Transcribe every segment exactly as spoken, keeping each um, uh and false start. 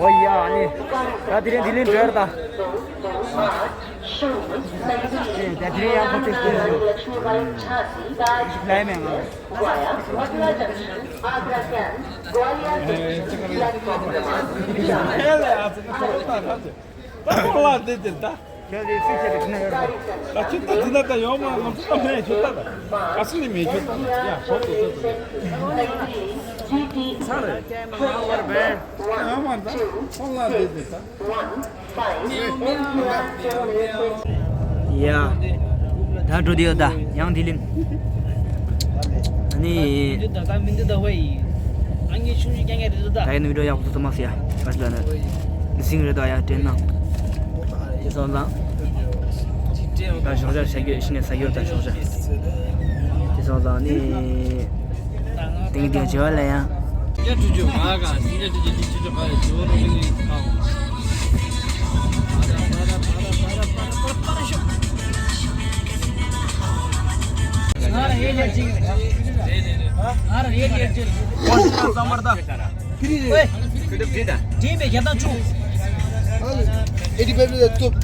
ཡ་ཨ་ནི། ད་དེ་རིང་དེ་ལིན་འགྲོ་ཡར་ད། ད་དེ་རིང་ཡང་ཁོ་ཚོས་སྐུལ་ཞུ། ལས་མེད་ང་། ཁྱེད་ལས་ཨ་ཙི་ཁ་ཐོག་ལྟ་ཁ་ཚོད། ཁོ་ལ་འདི་འདིར་ད། ཁྱེད་ལས་སུས་ཁྱེད་དེ་ཁྲིད་ན་ཡོད་རེད། ད་ཁྱོད་ད་འདི་ན་ད་ཡོང་མ་ང་ཚོ་ད་མེད་ཁྱོད་ད་ད། ག་སི་ནས་མེད་ཁྱོད་ད་ཡ་ཧོབ་ཏུ་ཚོད་ཚོད་ཚོད། ཚ་རེད། ཡོང་མ་ད་ཁོ་ལ་འདི་འདིར་ད། ཡ། ད་འགྲོ་དེ་ཡོད་ད་ཡང་དེ་ལིན། ཨ་ནི། ད་ཡིན་ནུས་འགྲོ་ཡག་པོ་ཚོ་མ་སི་ཡ། ག་ཞིག་ལ་ནི། ཟིང་རེད་ད་ཡ་དྲན་ན། དེ་སོང་ཙང་། ད་ཞོགས་ཇ་བྱ་རྒྱུ་ཤི་ནས་ཟ་རྒྱུ་ད་ཞོགས་ཇ། དེ་སོང་ཙང་ནི། ཏིང་ཏིང་བྱེད་པ་ལ་ཡང་། ཁྱེད་རང་ལ་ཨེ་ཊི་ཕའིབ་རེད་ཐུབ།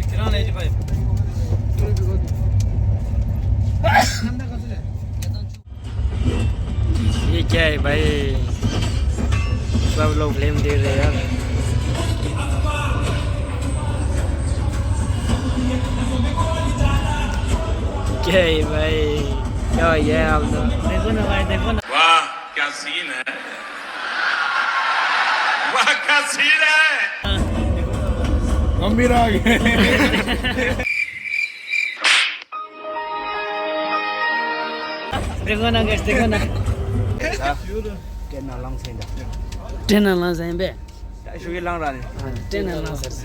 ཁྱེད་རང་ལ་ཨེ་ཊི་ཕའིབ། ये क्या है भाई? सब लोग ब्लेम दे रहे हैं यार। क्या है भाई? क्या हो गया आप लोग? देखो ना भाई, देखो ना। वाह, क्या सीन है। वाह, क्या सीन है। गंभीर आ गए। देखो ना, guys, देखो ना। ट्रेन ना लंग से। ट्रेन ना लंग से बे। ད་ཞུ་གི་ལང་ར་ནི། ཨ་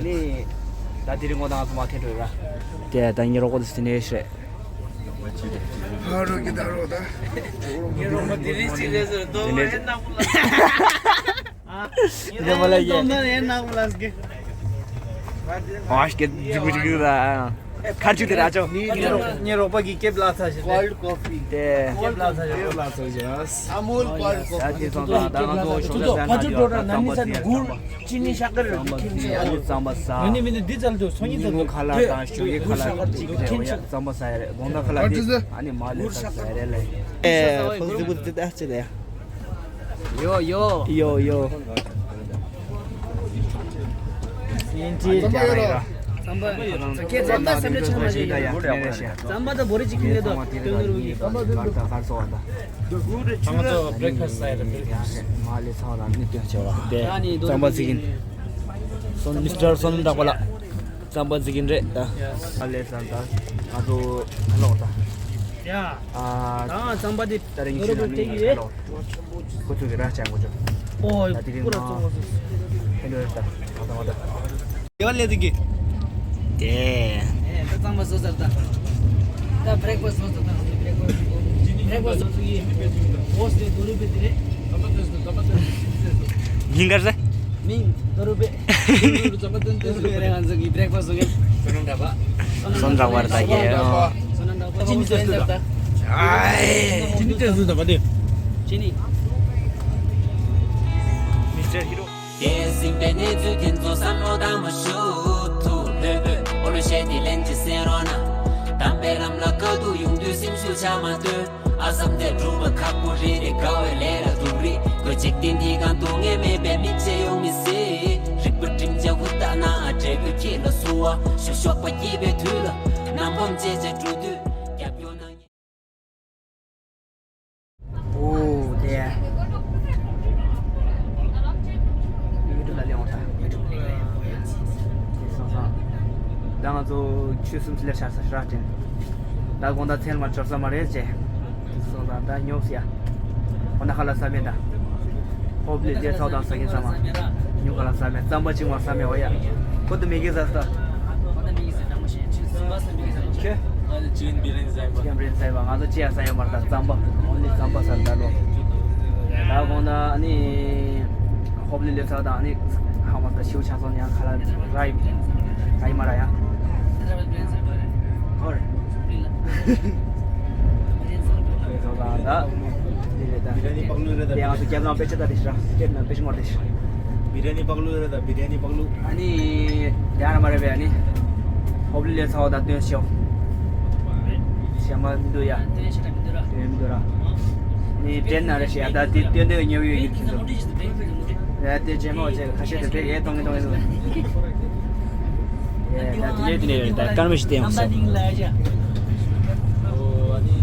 ནི་ད་དེ་རིང་ངོ་དང་ང་ཚོ་མ་ཐེ་འགྲོ་ར། དེ་ད་ཉི་རོགས་པོ་དེ་སི་ནེ་ཤེ། ཧ་རོ་གི་ད་རོ་ད། ཉི་རོགས་པོ་དེ་རིང་ཅི་རེད་ཟེར་དོ་མ་ཡེ་ནག་པོ་ལ། ཨ་ཉི་རོགས་པོ་ལ་ཡེ་ནག་པོ་ལ་སྐད། ཨ་ཤ་ཀེ་ཇི་གུ་ཇི་གུ་ད། ཁར་ཆུ་དེ་ར་ཅོ། ཉེ་རོགས་པ་གི་ཀེབ་ལ་ཚ་ཞིག་རེད། Cold coffee དེ། ཀེབ་ལ་ཚ་ཞིག་རེད། ལ་ཚ་ཞིག་Amul cold coffee ཡ་དེ་སོང་ཙང་ད་ང་ཚོ་ཤོག་ཆ་ཟན་ན་ཡོད་ད། རྩམ་པ་ཟེར་རྩམ་པ། ཅི་ནི་ཤ་ཀར་རྩམ་པ་ཟེར་ཨ་ནི་རྩམ་པ་ཟ། མི་ནི་མི་ནི་འདི་ཙམ་དུ་སོང་ཉིན་ཙམ་དུ་ཁ་ལག་དང་ཞུ་གི་ཁ་ལག་ཅིག་རེད་ཡ། རྩམ་པ་ཟ་ཡ་རེད། དགོང་དག་ཁ་ལག་དེ་ཨ་ནི་མ་ལེ་ས་ཟ་ཡ་རེད་ལེ། ཨེ་ཕོ་ཟི་བུ་ཙི་ད་ཅི་ལེ། ཡོ་ཡོ། ཡོ་ཡོ། རྩམ་པ་ཡོད་ར། རྩམ་པ་ཁྱེད་རྩམ་པ་སེམས་ལ་ཆགས་མ་བྱེད་ཡ། རྩམ་པ་དང་བོ་རི་ཅིག་གིན་ལེ་དོ་དོན་རུ་གི། རྩམ་པ་དོན་རུ་གི། ང་ཚོ་བྷི་རེག་ཕ་སི་ཟ་ཡ་ར་མི་དོན་ཆེ་བ་དེ། རྩམ་པ་ཟིག་གིན། སོན་མི་སི་ཊར་སོན་འདྲ་པ་ལ། རྩམ་པ་ཟིག་ཡིན་རེད་ད། ཨ་ལེ་ས་ད་ང་ཚོ་ཁ་ལོག་ད། ཡ། ཨ། ད་རྩམ་པ་དེ་ད་རིང་ཤུལ་ན་མི་ཁ་ལོག་ཁོ་ཚོ་གི་ར་ཆ་ངོ་ཅོ། ཨོ་ད་དེ་རིང་པུ་ར་ཙོ་ཙོ། ཧེ་འདྲ་རེད་ད། ང་ད་ང་ད། དེ་བ་ལས་དེ་གི། དེ། ཨེ་ད་རྩམ་པ་བཟོ་ཚར་ད། ད་བྷི་རེག་ཕ་སི་བཟོ་ཚར་ད། བྷི་རེག་ཕ་སི་བཟོ་ཚར་ཡིན། ཨོ་སི་དེ་དོ་རུ་པེ་དེ་རེད། མིང་ག་རེ་ཟེར། མིང་དོ་རུ་པེ། དོ་རུ་པེ་རེད། ང་ཚོ་གི་བྷི་རེག་ཕ་སི་བཟོ་མཁན། སོ་ན་འདྲ་པ། སོ་ན་འདྲ་པ་རེད་ད་ཡེ། སོ་ན་འདྲ་པ། ཅི་ནི་ཅི་ཟེར་ད། ཅི་ནི་ཅི་ཟེར་ད་པ་དེ། ཅི་ནི། མི་སི་ཊར་ཧི་རོ། དེ་ཟིན་པའི་གནས་ཚུལ་དེ་ཚོ་བསམ་བློ་བཏང་མ་ཤུགས་ཐུག་ལྷོད་པོས་ཨོ་ལོ་བཤད་དེ་ལན་ཅི་གསན་རོགས་གནང་། དམ་པའི་ལམ་ལ་དཀའ་སྡུག་ཡོང་དུས་སེམས་ཤུགས་ཆག་མ་སྡོད། ཨ་བསམ་དེ་སྒྲུབ་པ་ཁག་པོ་རེད་རེད། དགའ་བའི་ལས་ལ་སྡུག་རེད། ཁོས་འཇིག་རྟེན་འདི་གང་སྡུག་བསྔལ་མེད་པའི་མི་བྱེད་ཡོང་མི་སྲིད། རིག་པ་སྒྲིམ་བྱ་ཧུར་ཐག་གནང་ཨ། འབྲས་བུ་ཁྱེད་ལ་བསུ་བ་ཞུ། ཞོགས་པ་སྐྱིད་པའི་དུས་ལ་རྣམ་པ་མཇལ་བྱ་འགྲོ་དུས་རྒྱབ་སྐྱོར་གནང་། ཨོ་དེ། ཡུ་ཊུབ་ལ་ལེན་འོང་ད། ཡུ་ཊུབ་ལ་ལེན་འོང་ད། ད་ང་ཚོ་ཆུ་གསུམ་སླེབས་ཤར་ས་ཧྲ་ཅན། ད་དགོང་དག་མཚན་མ་འབྱོར་ས་མ་རེད་ཅེ། སོང་ད་ད་ཉོབ་སི་ཡ། ཁོ་ན་ཁ་ལ་ས་མེད་ད། ཧོབ་ལི་ལེ་ཚའོ་དང་ས་ཁིན་ས་མ། ཉུ་ཁ་ལ་ས་མེད། རྩམ་པ་ཅིག་མ་ས་མེད་འོ་ཡ། ཁོ་ད་མི་གི་ས་ས། ཁྱོད། ང་ཚོ་ཅི་ཡང་ས་ཡོད་མ་རེད་ད། རྩམ་པ། ཨོན་ལི་རྩམ་པ་ཟ་ད་ལོ། ད་དགོང་ད་ཨ་ནི། ཧོབ་ལི་ལེ་ཚ་དང་ཨ་ནི། ཧ་མ་ད་ཤིའུ་ཆང་སོང་ཡང་ཁ་ལ་ར་ཡི། ར་ཡི་མ་ར་ཡ། ཧོར། ལེ་ཚ་དང་ད། དེ་ལེ་ད། དེ་ང་ཚོ་རྒྱབ་ལང་པེ་ཆ་ད་དེ་ཤ། རྒྱབ་ལང་པེ་ཆ་མ་རེད་ཤ། བི་རི་ཡ་ནི་པག་ལུ་རེད། ད་བི་རི་ཡ་ནི་པག་ལུ། ཨ་ནི་དེ་ཨ་མ་རེད་པས། ཨ་ནི་ཧོབ་ལི་ལས་ཚ་བ་ད་སྟོན་ཤོག་ཞེ་མ་མི་འདུག་ཡ། སྟོན་མི་འདུག་ར། ནི་དྲན་ན་རེ་ཞིག་ཡ། ད་དེ་སྟོན་འདོད་ཉེ་བོ་ཡོད་ཡིན་ཁྱེད་ཚོ། ཡ་དེ་རྗེས་མ་བྱས་ཁ་ཤས་དེ་བྲེག་ཡས་གཏོང་གི་གཏོང་གི་འདུག་ཡ་ད་དེ་ནས་དེ་ནས་ད་སྐར་མ་ཞིག་བལྟས་ཡོང་སོང་། ཨོ་ཨ་ནི།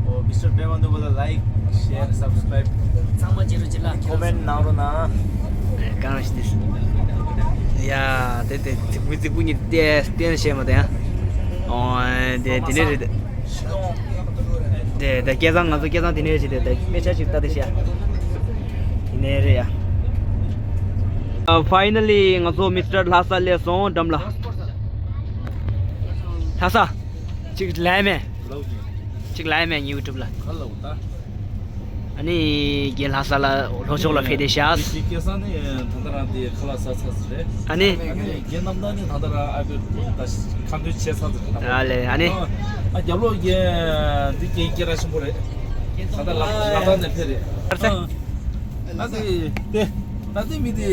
ཨོ་མི་སི་ཊར་པད་མ་ནོར་བུ་ལ་ལའིཀ། ཤེར། སབ་སི་ཀ་རའིབ། ཚང་མ་བྱེད་རོགས་བྱེད་ལ། ཀོ་མེན་ཊི་གནང་རོགས་གནང་། ཨེ་གང་ཞིག་དེ། ཡ་དེ་དེ་ཚིག་མི་ཚིག་པོ་གཉིས་བལྟས་བལྟས་ན་ཤེས་མ་དང་ཡ། ཨོ་དེ་དེ་ནས་རེད། དེ་དེ་སྐལ་བཟང་། ང་ཚོ་སྐལ་བཟང་དེ་ནས་རེད། དེ་དེ་དཔེ་ཆ་ཞིག་ལྟ་དེ་ཤེས་ཡ། དེ་ནས་རེད་ཡ། ཨ་ཕའི་ནལ་ལི་ང་ཚོ་མི་སི་ཊར་ལྷ་ས་སླེབས་སོང་འགྲམ་ལ། ལྷ་ས། གཅིག་ལའི་མེ། གཅིག་ལའི་མེ་ངའི་ཡུ་ཊུབ་ལ། ཨ་ནི་རྒན་ལྷ་ས་ལ་ལྷོ་ཕྱོགས་ལ་ཕེབས་བསྡད་ཤག་སྐལ་བཟང་ནི་ད་ལྟ་རང་དེ་ཁ་ལག་ཟ་ཚར་ཟིན་རེད། ཨ་ནི། ཨ་ནི་རྒན་རྣམ་ཐར་ནི་ད་ལྟ་རང་ཨ་ཕའི་ཁ་འདོན་བྱས་ཚར་ཟིན་རེད། ཨ་ལེ་ཨ་ནི། ཨ་རྒྱབ་ལོགས་རྒན་འདི་རྒན་སྐད་གྲགས་ཆེན་པོ་རེད། ད་ལྟ་ལ་ལ་དྭགས་ནས་ཕེབས་རེད། ཨ་ད་དེ་དེ་ད་དེ་མི་དེ་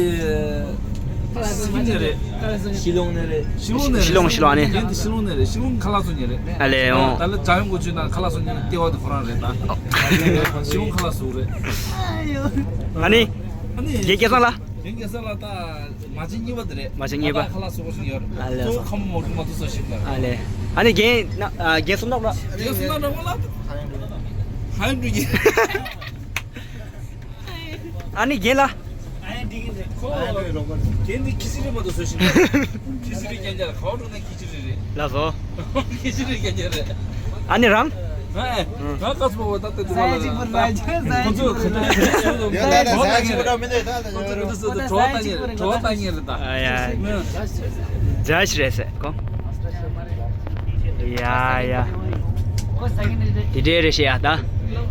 སི་ཀིམ་ནས་རེད། ཤི་ལོང་ནས་རེད། ཤི་ལོང་ནས་རེད། ཤི་ལོང་ཤི་ལོང་ཨ་ནི། རྒན་དེ་ཤི་ལོང་ནས་རེད། ཤི་ལོང་ཁ་ལག་བཟོ་མཁན་རེད། ཨ་ལེ་ཨོ། ད་ལྟ་ཇ་ཡོང་གོ་ཆུ་ནང་ཁ་ལག་བཟོ་མཁན་ལྟེ་བ་དེ་ཁོ་རང་རེད་ད། ཤི་ལོང་ཁ་ལག་བཟོ་རེད། ཨ་ནི། ཨ་ནི། རྒན་སྐལ་བཟང་ལ། རྒན་སྐལ་བཟང་ལ་ད་མ་བྱན་གཉིས་པ་དེ་རེད། མ་བྱན་གཉིས་པ། ད་ཁ་ལག་བཟོ་གོ་ཆུ་ཡོད་རེད། ཨ་ལེ་གཙོ་བོ་ཁ་མོ་མོ་རུ་མ་བཟོ་ས་ཞིག་ལ། ཨ་ལེ། ཨ་ནི་རྒན་ན་ཨ་རྒན་སུམ་རྟགས་ལ། རྒན་སུམ་རྟགས་ལ་ཧ་ཡང་འགྲོ་གི། ཨ་ནི་རྒན་ལ། ཁོ་རྒན་འདི་ཁི་སི་རི་མ་གཏོགས་བཟོ་ཤེས་མེད། ཁི་སི་རི་རྒྱན་ཆ་ལ་ཁ་བ་འགྲོ་ན་ཁི་སི་རི་རེད། ལགས་སོ། ཁི་སི་རི་རྒྱན་ཆ་རེད། ཨ་ནི་རང་། ང་ང་ཀ་སུ་པ་བ་ད་ལྟ་དུ་བ་ལ་ཁོ་ཚོ་ཁ་ཏ་ཁོ་ཚོ་ཁ་ཏ་ཁོ་ཚོ་ཁ་ཏ་ཉེ་རེད། ཁོ་ཚོ་ཁ་ཏ་ཉེ་རེད། ཁ་ཏ་ཉེ་རེད་ད། ཨ་ཡ། ཇ་ཞིག་རེད་ཟེར་ཁོ། ཡ་ཡ། དེ་འདྲའི་རེད་ཤེས་ཡ་ད།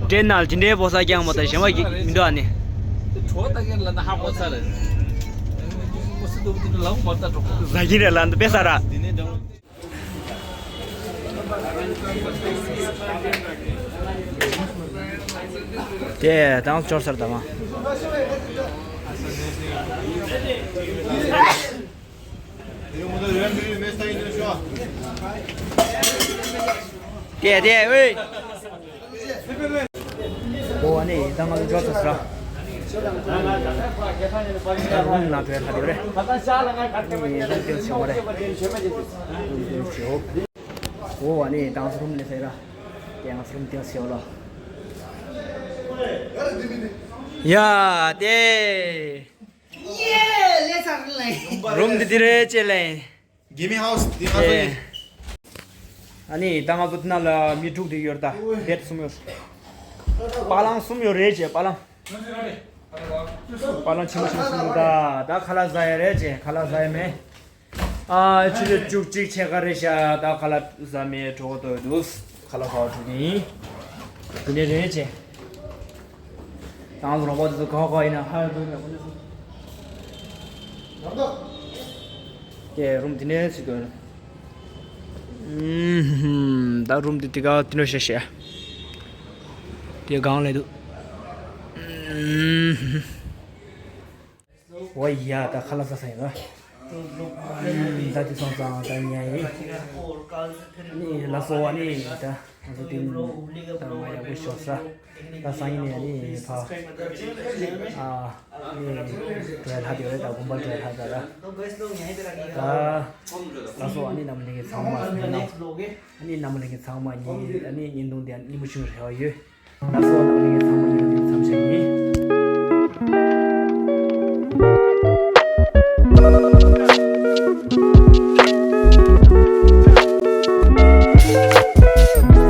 འདྲའི་ནང་དེ་འདྲའི་བོ་ས་རྐྱང་མ་ད་གཞན་པ་གི་མི་འདུག་ཨ་ནི། ཟ་གི་རེད་ལ་འདི་དཔེ་ས་ར། དེ་དང་ཅོར་སར་དང་མ། དེ་དེ་ཝེ། ཨོ་ཨ་ནི་ད་ང་ཚོ་འབྱོར་ཚར་སོང་། ད་རུམ་ནང་འགྲོ་ཡ་ལྷག་ཡོད་རེད། ཨ་ནི་རུམ་ཏིལ་ཆེ་བ་རེད། རུམ་ཏིལ་ཆེ་བ། ཨོ་ཨ་ནི་ད་ང་ཚོ་རུམ་ལས་ཟེར་ར། དེ་ང་ཚོ་རུམ་ཏིལ་ཆེ་བ་ལ། ཡ་དེ། ཡེ་ལས་ཚར་ལེ། རུམ་འདི་འདི་རེད་ཅེ་ལེ། གེ་མིང་ཧའུ་སི་འདི་ང་ཚོ་ཡིན། ཨ་ནི་ད་ང་ཚོ་འདི་ནང་ལ་མི་དྲུག་དེ་ཡོད་ད། བེད་གསུམ་ཡོད། པ་ལང་གསུམ་ཡོད་རེད་ཅེ་པ་ལང་། པ་ལང་ཆེན་པོ་ཆེན་པོ་གསུམ་ཡོད་ད། ད་ཁ་ལག་ཟ་ཡ་རེད་ཅེ་ཁ་ལག་ཟ་ཡ་མེད། ཨ་ཆུ་ཚོད་བཅུ་གཅིག་ཕྱེད་ཀ་རེད་ཤག་ད་ཁ་ལག་ཟ་མེད་གྲོད་ཁོག་ལྟོགས་འདུག་ཁ་ལག་ཟ་བ་འགྲོ་གི་ཡིན། དེ་ནས་རེད་ཅེ། ད་ང་ཚོ་རོགས་པ་དེ་ཚོ་ག་པར་ག་པར་ཡིན་ན་ཧ་ཡང་འགྲོ་གི་ཡོད་ཁོ་ཚོ། དེ་རུམ་དེ་ནས་ཚུད་དགོས། ཨུམ་ད་རུམ་དེ་དེ་ག་དེ་འདྲ་བྱས་བྱས། དེ་གང་ལས་འདུག་ཨུམ། ཝ་ཡ་ད་ཁ་ལག་ཟ་ས་ཡིན་ན། ད་དེ་སོང་ཙང་ད་ཉལ་ཡིན། ནི་ལ་སོ་བ་ནི་ད་ང་ཚོ་དེ་ད་མ་ཡག་པོ་ཤོར་ས། ད་སང་ཉིན་ནས་ནི་ཕ་ཨ་ནི་འགྲོ་ཡ་ལྷག་དེ་རེད། ད་དགོན་པ་འགྲོ་ཡ་ལྷག་ད་ད་ད་ལ་སོ་བ་ནི་རྣམ་པ་ལྷན་རྒྱས་ཚང་མ་ཨ་ནི་རྣམ་པ་ལྷན་རྒྱས་ཚང་མ་ཉིན་ཨ་ནི་ཉིན་དུང་དེ་ཉིན་མོ་ཆུང་རེ་བ་ཡོད། ལགས་སོ་རྣམ་པ་ལྷན་རྒྱས་